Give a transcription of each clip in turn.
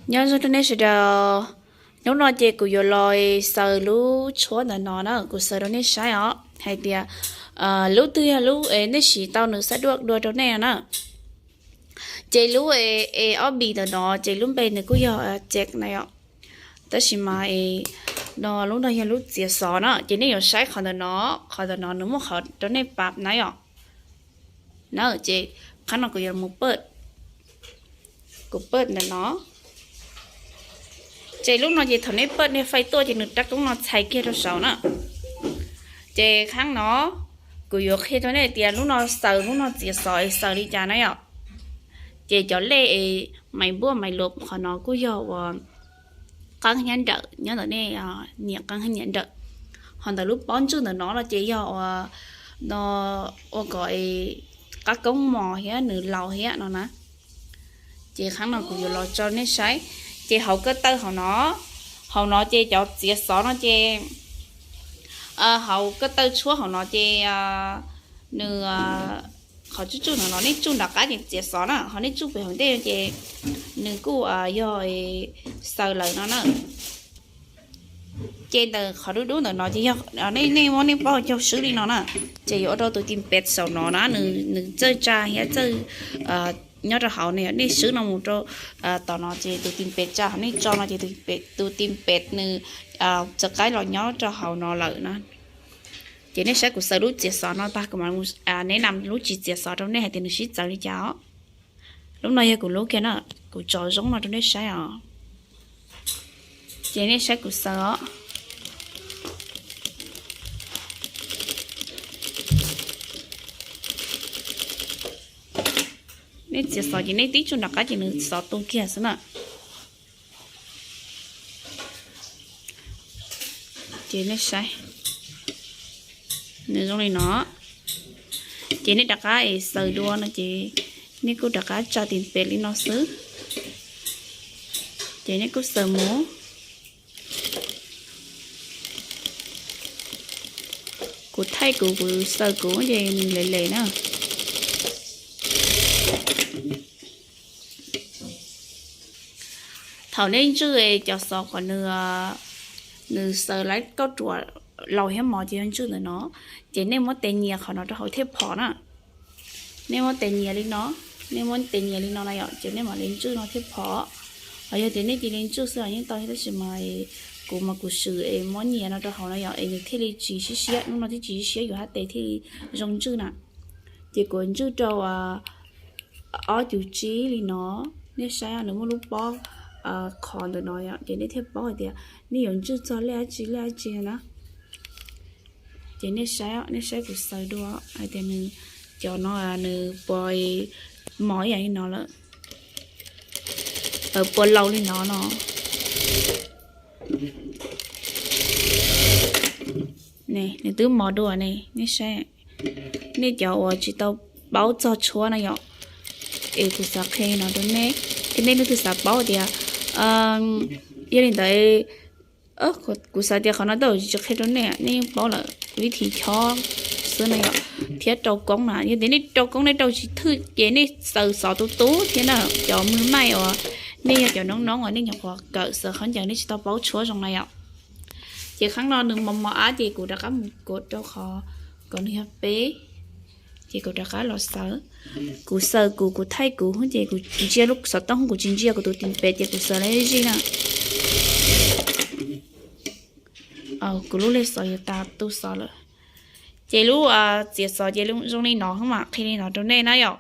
Nyob zoo rau nej sawv daws, hnub no ces kuv yuav los xaws lub tshuab ntawm no na, kuv xaws rau nej saib os hais tias lub twg yog lub nej siv tau nws xab duaj dua rau nej na. Ces lub e ob bi ntawm no ces lub npe nws kuj yog cek na yom. Tab sis mas no lub no yog lub txiav xov na, ces nej yuav saib qhov ntawm no, qhov ntawm no nws muaj qhov rau nej pab na yom. Na ces qhov no kuv yuav mus pawj, kuv pawj ntawm no. Ces lub no ces thaum nej pawj nej faib tuaj ces nws rab koob no txhais kiag rau saud na. Ces qhov no kuv yuav qhia rau nej tias lub no xaws lub no txiav xov es xaws li cas na yom. Ces cov lej es maiv npuaj maiv luam qhov no kuj yog uas qeeb hnyiab nrawm nyob ntawm nej, nyiam qeeb hnyiab nrawm. Ho ntawm lub pob ntswj ntawm no no ces yog ua, no ua kom qab koob mos thiab nws laus thiab no na. Ces qhov no kuv yuav los tso nej saib. Ces hauv ko taw hauv no, hauv no ces cov txiav xov no ces hauv ko taw tshuab hauv no ces nws, qhov tsuj tsuj no no nej tsuj nram qab ces txiav xov na, ho nej tsuj pem hauv ntej ces nws kuj yog xaws lawm no na. Ces ntawm qhov dub dub ntawm no ces yog nej muab nej pob caug swb li no na, ces yuav ua rau tus tis pes saum no na nws txawj tsa thiab txawj nyob rau hauv ne. Nej swb no mus rau tom no ces tus tis pes tsa, ho nej tso no ces tus tis pes nws txawm qaib los nyob rau hauv no lawm na. Ces nej saib kuv xaws lub txiav xov no tag kuv mam neb nam lub tsis txiav xov rau nej hais tias nws sib txawv li cas os. Lub no yog kuv lub kiag na, kuv tso zoo no rau nej saib os. Ces nej saib kuv xaws os. Nej txiav xov ces nej tib tsuj nram qab ces nws xov tu kiag xwb na. Ces nej saib, nws zoo li no. Ces nej rov qab es xaws dua no ces nej kuj rov qab tsa tis pes li no xwb. Ces nej kuj xaws mus. Kuv thaij kuv, kuv xaws kuv ces nws lem lem na. Thaum nej ntswj cov xov kom nws, nws xaws lawv kauj ruam laus thiab mos ces yog ntswj ntawm no. Ces nej muab tes nyias qhov no rau hauv thiaj phom na. Nej muab tes nyias li no, nej muab tes nyias li no na yom, ces nej mam li ntswj no thiaj phom. Ho yog tias nej cia li ntswj xwb los yeej tau thiab, tab sis mas kuv mas kuv swm es muab nyias no rau hauv no yom, es nws thiaj li tsis siab siab, hnub no thiaj tsis siab siab yus hab tes thiaj li zoo ntswj na. Ces kuv ntswj rau ob cuv tsib li no, nej saib nws muaj lub pob qhov ntawm no yom, ces nej thiaj paub hais tias nej yuav ntswj txog lej dab tsi lej dab tsi na. Ces nej saib, nej saib kuv xaws dua hais tias nws, cov no nws puas mos ib yam li no lawm, puas laus li no no. Ne, nws twb mos dua ne, nej saib. Nej cov uas tsis tau paub txog tshuab na yom, es kuv xav qhia no rau nej, thiab nej leej twg xav paub tias, yog li ntawd, kuv xav tias qhov no tej zaum tsis qhia rau nej, nej yeej paub lawm, vib thib chob xwb no yom, thiab rau koob na. Yog tias nej rau koob nej rau tsis thwj ces nej xaws xov tu tu thiab na, cov mws maij uas nej yog cov noob noob uas nej nyuam qhuav kawm xaws khaub ncaws nej tsis tau paub tshuab zoo na yom. Ces qhov no nws mos mos ab ces kuv rov qab mus kuav rau qhov kom nws yog peb, ces kuv rov qab los xaws. Kuv xaws kuv, kuv thaij kuv, ces kuv ntsia lub xov tooj, kuv tsis ntsia kuv tus tis pes ces kuv xaws lawm zij na. Kuv lub lej xov yuav tas tu xov lawm. Ces lub txiav xov ces zoo li no, mam qhia li no rau nej na yom.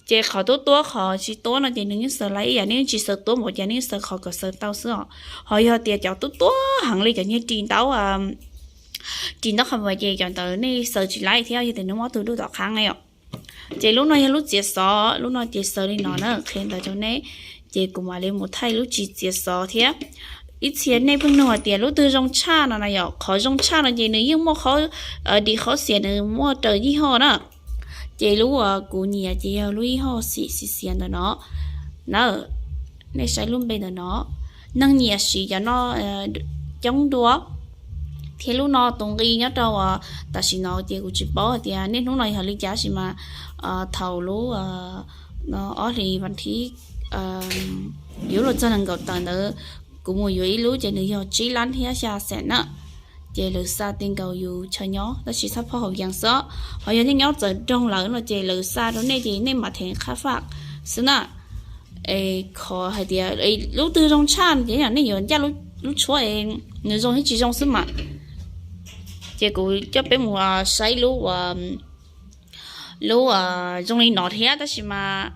Ces qhov tuab tuab qhov tsis tuab no ces nws yeej xaws lawm ib yam, nej yeej tsis xaws tuab npaum cas, nej yeej xaws qhov kom xaws tau xwb os. Ho yog tias cov tuab tuab heev li cov niag ris ntaub, ris ntaub qhov mas ces cov ntawd nej xaws tsis lawm thiab, yog tias nws muab tus dub tom qab na yom. Ces lub no yog lub txiav xov, lub no ces xaws li no na, qhia ntawd rau nej. Ces kuv mam li mus thaij lub tsis txiav xov thiab. Ib txhia nej pheej nug hais tias lub twg zoo tshaj no na yom, qhov zoo tshaj no ces nws yeej muaj qhov dim qhov xiam, nws muaj raws yij hoj na. Ces lub uas kuv nyiam ces yog lub yij hoj xim xiav xiav ntawm no na. Nej saib lub npe ntawm no, neeg nyiam siv cov no coob dua. Thiab lub no tus nqi nyob rau tam sim no ces kuv tsis paub hais tias niaj hnub no yog li cas, tab sis mas thaum lub ob hlis vas thib yuav luag txog nees nkaum tawm ntawd, kuv mus yuav ib lub ces nws yog tsib lab thiab xya xees na. Ces lawv xa ti nkaus yus chaw nyob tab sis txhob phob haus yees xwb. Ho yog nej nyob txawv nroog lawm no ces lawv xa rau nej ces nej mam thev qhab faj xwb na. Qhov hais tias lub twg zoo tshaj ces nej yuav ncaj lub tshuab nws zoo thiab tsis zoo xwb mas. Ces kuv coj peb mus saib lub, lub zoo li no thiab tab sis mas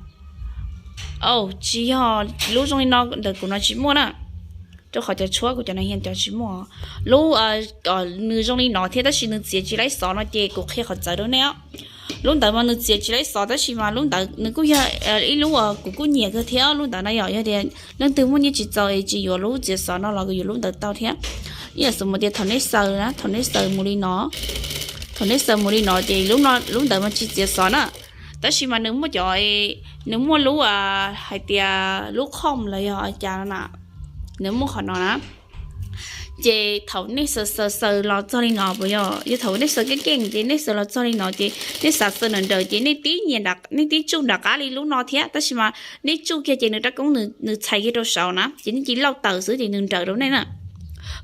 tsis yog lub zoo li no ntawm kuv no tsis muaj na. Rau qhov cov tshuab kuv cov no yeej cov tsis muaj. Lub, nws zoo li no thiab tab sis nws txiav tsis laib xov no ces kuv qhia qhov txawv rau nej os. Lub ntawd mas nws txiav tsis laib xov tab sis mas lub ntawd nws kuj yog ib lub kuv kuj nyiam kawg thiab. Lub ntawd no yom, yog tias leej twg muaj nyiaj tsis txaus es tsis yuav lub txiav xov no los yuav lub ntawd tau thiab. Ib yam xws mus tias thaum nej xaws na, thaum nej xaws mus li no, thaum nej xaws mus li no ces lub ntawd mas tsis txiav xov na. Tab sis mas nws muaj cov, nws muaj lub hais tias lub khoom los yog cas no na, nws muaj qhov no na. Ces thaum nej xaws xaws xaws los txog li no, puas yog, yog thaum nej xaws keej keej ces nej xaws los txog li no ces nej xav xaws nrawm nrawm ces nej tib nyiam, nej tib tsuj nram qab li lub no thiab tab sis mas nej tsuj kiag ces nws rab koob nws txhais kiag rau saud na ces nej cia li lauj taws xwb ces nws nrawm rau nej na.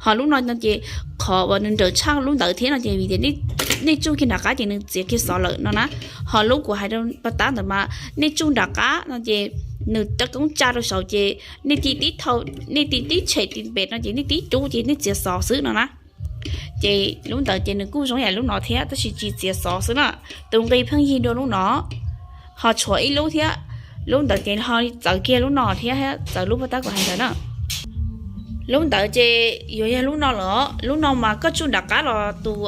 Ho lub no no ces qhov uas nws nrawm tshaj lub ntawd thiab no ces vim tias nej tsuj kiag nram qab ces nws txiav kiag xov lawm no na. Ho lub kuv hais rau paj tab ntawd mas nej tsuj nram qab no ces nws rab koob tsa rau saud ces nej cia li tib thau, nej cia li tib tshem ti npem no ces nej tib rub ces nej txiav xov xwb no na. Ces lub ntawd ces nws kuj zoo yam lub no thiab tab sis tsis txiav xov xwb na. Tus nqi pheej yig dua lub no. Ho tshuav ib lub thiab, lub ntawd ces ho txawv kiag lub no thiab, txawv lub paj tab kuv hais ntawd na. Lub ntawd ces yuav yog lub no lawm. Lub no mas koj tsuj nram qab los tus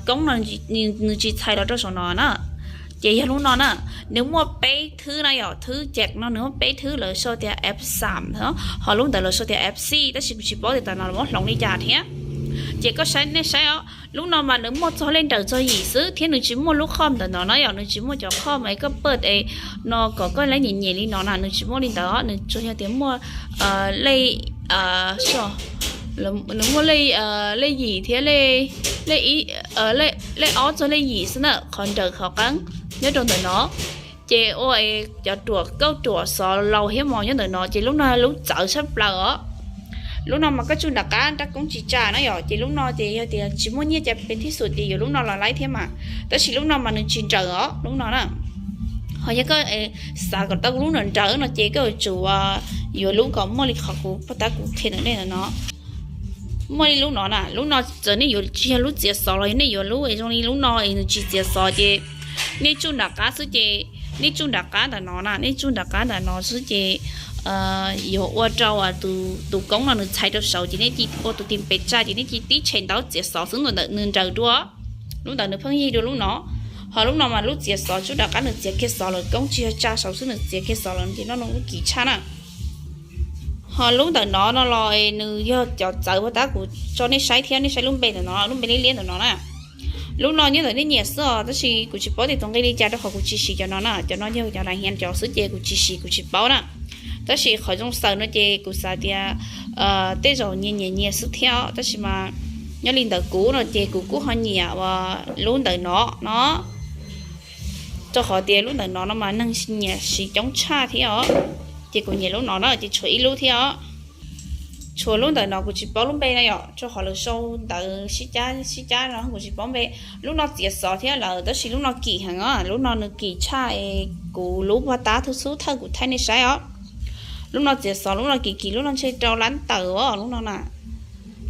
koob no nws tsis txhais los rau saum no na. Ces yog lub no na, nws muaj peb thwb na yom, thwb cam no nws muaj peb thwb, lawv sau tias F xam, ho lub ntawd lawv sau tias F xi tab sis kuv tsis paub tias tam no lawv muab hloov li cas thiab. Ces koj saib, nej saib os, lub no mas nws muaj txog lej nrawm txog yim xwb thiab nws tsis muaj lub khoom ntawm no na yom, nws tsis muaj cov khoom es koj pawj es no kom koj laib nyiam nyiam li no na, nws tsis muaj li ntawd, nws tsuas yog tias muaj lej, nws muaj lej yim thiab lej ob txog lej yim xwb na, qhov nrawm qhov qeeb nyob rau ntawm no. Ces ua cov ruam kauj ruam xov laus thiab mos nyob ntawm no, ces lub no lub txawv tshaj plaws os. Lub no mas koj tsuj nram qab rab koob tsis tsa na yom, ces lub no ces yog tias tsis muaj nyiaj cas pes thib xus ces yuav lub no los laib thiab mas, tab sis lub no mas nws tsis nrawm os lub no na. Ho yog koj xav kom tau lub nrawm nrawm no ces koj yuav tsum yuav lub kom muaj li qhov kuv paj tab kuv qhia ntawm nej ntawm no. Muaj li lub no na, lub no txawm nej yuav tsis yog lub txiav xov los yog nej yuav lub zoo li lub no es nws tsis txiav xov ces nej tsuj nram qab xwb ces, nej tsuj nram qab ntawm no na, nej tsuj nram qab ntawm no xwb ces yuav ua rau tus koob no nws txhais rau saud ces nej cia li ua tus ti npes tsa ces nej cia li tib tshem ntawd txiav xov xwb ntawm nws nrawm dua. Lub ntawd nws pheej yig dua lub no. Ho lub no mas lub txiav xov tsuj nram qab nws txiav kiag xov lawm, koob tsis yog tsa saud xwb nws txiav kiag xov lawm ces lub no lub kim tshaj na. Ho lub ntawm no no los nws yog cov txawv paj tab kuv tso nej saib thiab, nej saib lub npe ntawm no, lub npe liab liab ntawm no na. Lub no nyob ntawm nej nyiam xwb os, tab sis kuv tsis paub tias tus nqi li cas rau qhov kuv tsis siv cov no na, cov no yog cov lais hiav cov xwb ces kuv tsis siv kuv tsis paub na. Tab sis qhov zoo xaws no ces kuv xav tias tej zaum nyias nyias nyias xwb thiab, tab sis mas nyob li ntawm kuv no ces kuv kuj ho nyiam uas lub ntawm no no, rau qhov tias lub ntawm no no mas neeg nyiam siv coob tshaj thiab os. Ces kuv nyiam lub no na ces tshuav ib lub thiab os. Tshuav lub ntawm no kuv tsis paub lub npe na yom, rau qhov lawv sau ntawv sib cab sib cab no kuv tsis paub npe. Lub no txiav xov thiab lawm tab sis lub no kim heev os, lub no nws kim tshaj es kuv lub paj tab thawj xub thawj kuv thaij nej saib os. Lub no txiav xov, lub no kim kim, lub no ntshe rau lab tawm os lub no na.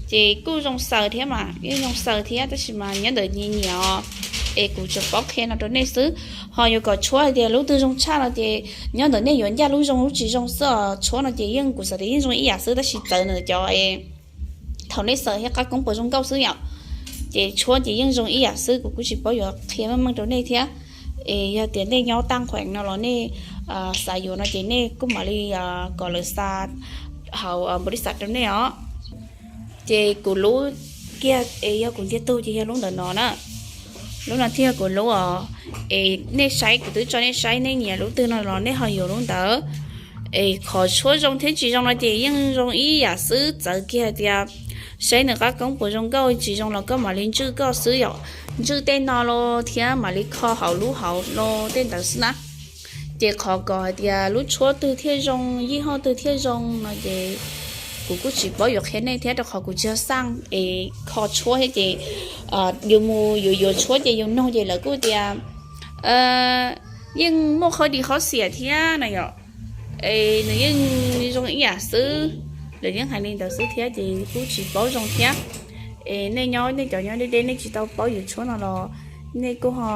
Ces kuj zoo xaws thiab mas, yeej zoo xaws thiab tab sis mas nyob ntawm nyias nyiam os, es kuv tsuas paub qhia no rau nej xwb. Ho yuav kom tshuab hais tias lub twg zoo tshaj no ces nyob ntawm nej yuav ncaj lub zoo lub tsis zoo xwb os. Tshuab no ces yeej kuv xav tias yeej zoo ib yam xwb tab sis txawv ntawm cov thaum nej xaws thiab qab koob puas zoo nkauj xwb yom. Ces tshuab ces yeej zoo ib yam xwb, kuv kuj tsis paub yuav qhia meej meej rau nej thiab. Es yog tias nej nyob tag kheev no los nej xav yuav no ces nej kuj mam li kom lawv xa hauv npaum li xav rau nej os. Ces kuv lub kiag es yog kuv ntiag tug ces yog lub ntawm no na. Lub no thiaj yog kuv lub os. Es nej saib, kuv twb tso nej saib, nej nyiam lub twg no los nej ho yuav lub ntawd. Es qhov tshuab zoo thiab tsis zoo no ces yeej zoo ib yam xwb, txawv kiag hais tias saib nws qab koob puas zoo nkauj, tsis zoo los koj mam li ntswj koj xwb yom. Ntswj tej no los thiab mam li kho hauv lub hauv los tej ntawd xwb na. Ces qhov kom hais tias lub tshuab twg thiaj zoo, yij hoj twg thiaj zoo no ces kuv kuj tsis paub yuav qhia nej thiab, rau qhov kuv tsis yog xaj es kho tshuab thiab ces yus mus yuav yuav tshuab ces yus nug ces lawv kuj tias yeej muaj qhov dis qhov xiam thiab no yom. Es nws yeej zoo ib yam xwb, lawv yeej hais li ntawd xwb thiab ces kuj tsis paub zoo thiab. Es nej nyob, nej cov nyob deb deb nej tsis tau paub yuav tshuab no los nej kuj ho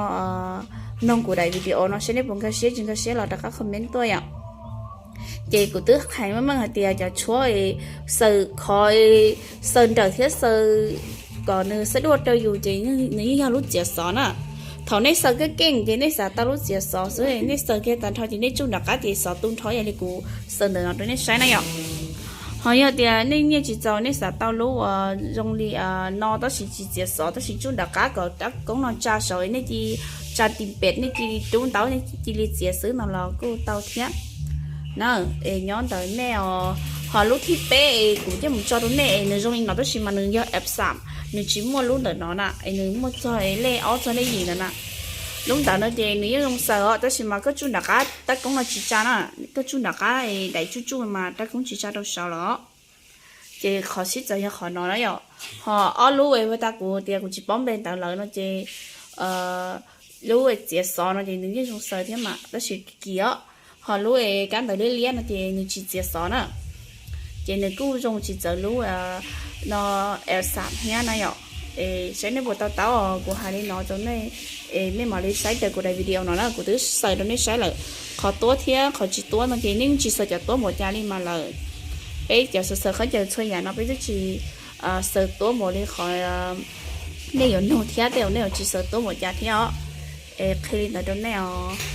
mloog kuv daim video no seb nej puas nkag siab tsis nkag siab los rov qab comment tuaj yom. Ces kuv twb qhia meej meej hais tias cov tshuab xaws khov, xaws nrawm thiab xaws kom nws xab duaj rau yus ces nws yeej yog lub txiav xov na. Thaum nej xaws keej keej ces nej xav tau lub txiav xov xwb, nej xaws kiag tag nrho ces nej tsuj nram qab ces xov tu nrho, yog li kuv xaws ntawm no rau nej saib na yom. Ho yog tias nej nyiaj tsis txaus nej xav tau lub uas zoo li no tab sis tsis txiav xov tab sis tsuj nram qab kom rab koob no tsa saud, nej cia li tsa tim pem, nej cia li rub ntaub, nej cia li txiav xwb no los kuj tau thiab na. Es nyob ntawm nej os. Ho lub thib peb es kuv coj mus tso rau nej es nws zoo li no tab sis mas nws yog epsom, nws tsis muaj lub ntawm no na, es nws muaj txog lej ob txog lej yim ntawd na. Lub ntawd no ces nws yeej zoo xaws os tab sis mas koj tsuj nram qab rab koob no tsis tsa na, koj tsuj nram qab daim tsuj tsuj mas rab koob tsis tsa rau saud los. Ces qhov sib txawv yog qhov no na yom. Ho ob lub es ua tas kuv tias kuv tsis paub npe ntawd lawm no ces lub txiav xov no ces nws yeej zoo xaws thiab mas tab sis kim kim os. Ho lub es kab ntawv liab liab no ces nws tsis txiav xov na, ces nws kuj zoo tsis txawv lub no epsom thiab na yom. Es saib nej puas tau taub os, kuv hais li no rau nej, es nej mam li saib raws kuv daim video no na, kuv twb xaws rau nej saib lawm. Qhov tuab thiab qhov tsis tuab no ces nej tsis xaws cov tuab npaum cas li mas lawm. Peb cov xaws xaws khaub ncaws txhua yam no peb twb tsis xaws tuab npaum li qhov nej yuav nug thiab tej zaum nej yuav tsis xaws tuab npaum cas thiab os. Es qhia li ntawd rau nej os.